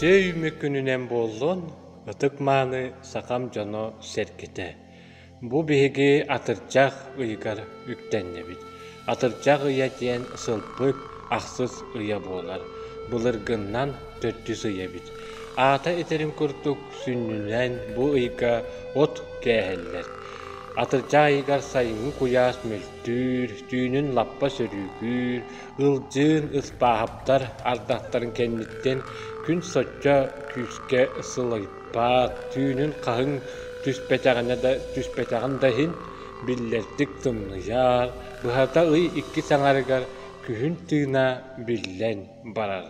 Үтүө үүммүт күнүнэн буоллун, ытык-мааны сахам дьоно-сэргэтэ! Бу биһиги атырдьах ыйыгар үктэннибит. Атырдьах ыйа диэн сылбыт ахсыс ыйа буолар, былыргыннан төрдүс ый эбит. Аата этэрин курдук сүнньүнэн бу ыйга от кээһэллэр. Атырдьах ыйыгар сайыҥҥы куйаас мөлтүүр, түүнүн лаппа сөрүүкүүр, Ылдьыын Ыспааһаптар ардахтарын кэнниттэн күн соччо күүскэ сылайбат, түүнүн хаһыҥ түспэтэҕинэ да түспэтэҕин да иһин биллэрдик тымныйар, быһата ый иккис аҥарыгар күһүн тыына биллэн барар.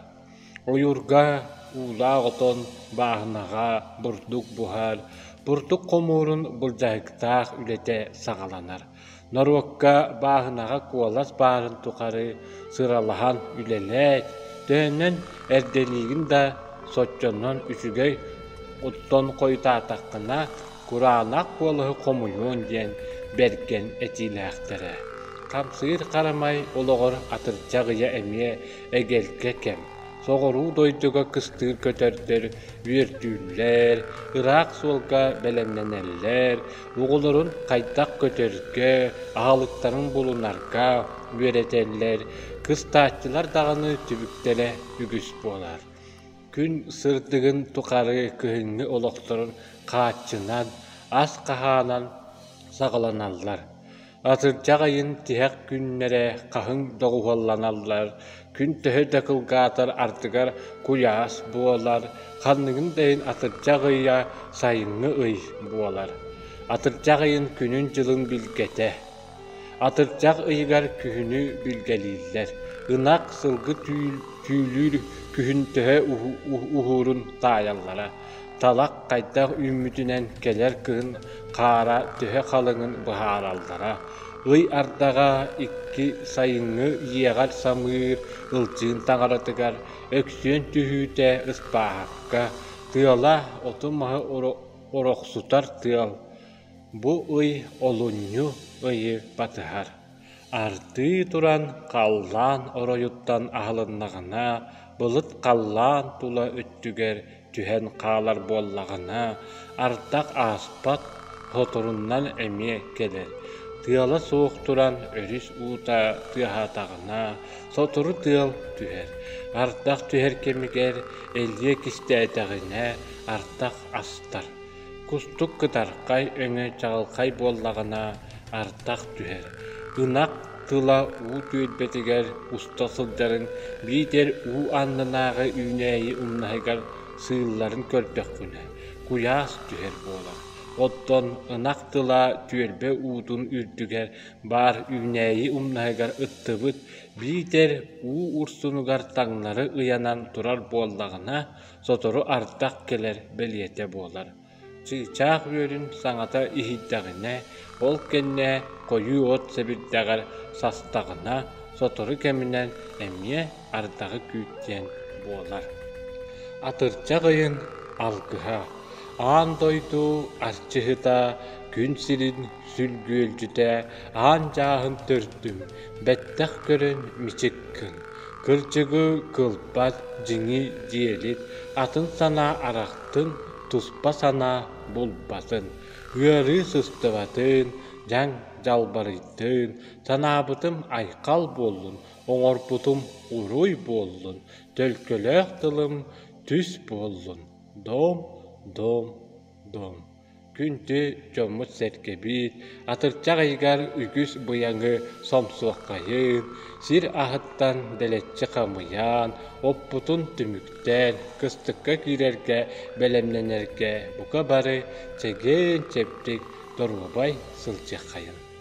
Ойуурга уулаах отон, бааһынаҕа бурдук буһар, бурдук хомуурун былдьаһыктаах үлэтэ саҕаланар. Норуокка бааһынаҕа куолас баарын тухары сыралаһан үлэлээт, төһөнөн эрдэлиигин да соччонон үчүгэй оттон хойутаатаххына кураанах куолаһы хомуйуон диэн бэргэн этиилээхтэрэ. Хамсыыр харамай олоҕор атырдьах ыйа эмиэ эгэлгэ кэм. Соҕуруу дойдуга кыстыыр көтөрдөр үөрдүүллэр, ыраах суолга бэлэмнэнэллэр, оҕолорун хайдах көтөргө, аһылыктарын булунарга үөрэтэллэр, кыстааччылар даҕаны түбүктэрэ үгүс буолар. Күн сырдыгын тухары кыһыҥҥы олохторун хааччынан, ас хаһаанан саҕаланаллар. Атырдьах ыйын тиһэх күннэрэ хаһыҥ доҕуһуолланаллар, күн төһө да кылгаатар ардыгар куйаас буолар, ханныгын да иһин атырдьах ыйа сайыҥҥы ый буолар. Атырдьах ыйын күнүн-дьылын билгэтэ. Атырдьах ыйыгар күһүнү билгэлииллэр. Ынах, сылгы түүлүүр күһүн төһө уһуурун таайаллара. Талах хайдах үүммүтүнэн кэлэр кыһын хаара төһө халыҥын быһаараллара. Ый ардаҕа икки сайыҥҥы иэҕэр самыыр Ылдьыын таҥаратыгар өксүөн түһүүтэ Ыспааһапка тыала оту-маһы орохсутар тыал. Бу ый олунньу ыйы батыһар. Ардыы туран халлаан оройуттан аһылыннаҕына, былыт халлаан тула өттүгэр түһэн хаалар буоллаҕына, ардах ааспат, соторунан эмиэ кэлэр. Тыала суох туран өрүс уута тыаһаатаҕына, сотору тыал түһэр. Ардах түһэр кэмигэр элиэ кистээтэҕинэ, ардах астар. Кустук кытархай өҥө чаҕылхай буоллаҕына, ардах түһэр. Ынах тыла уу түөлбэтигэр уста сылдьарын биитэр уу аннынааҕы үүнээйи умнаһыгар сыылларын көрдөххүнэ, куйаас түһэр буолар. Оттон ынах тыла түөлбэ уутун үрдүгэр баар үүнээйи умнаһыгар ыттыбыт биитэр уу урсунугар таҥнары ыйанан турар буоллаҕына, сотору ардах кэлэр бэлиэтэ буолар. Чыычаах үөрүн саҥата иһийдэҕинэ, ол кэннэ хойуу от сэбирдэҕэр састаҕына, сотору кэминэн эмиэ ардаҕы күүт диэн буолар. Атырдьах ыйын алгыһа Аан дойду арчыһыта, күн сирин сүлгүөлдьүтэ, аан дьааһын төрдүм, бэттэх көрөн мичик гын. Кырдьыгы кылбат, дьиҥи диэлит, атын санаа арахтын, туспа санаа булбатын, ыарыы сыстыбатын, дьаҥ дьалбарыйдын, санаабытым айхал буоллун, оҥорбутум уруй буоллун, төлкөлөөх тылым түс буоллун, дом, дом, дом. Күндү дьоммут-сэргэбит, атырдьах ыйыгар үгүс быйаҥы сомсуоххайын, сир аһыттан дэлэччи хамыйан, оппутун түмүктээн, кыстыкка киирэргэ бэлэмнэнэргэ бука бары чэгиэн-чэбдик, доруобай сылдьыаххайын.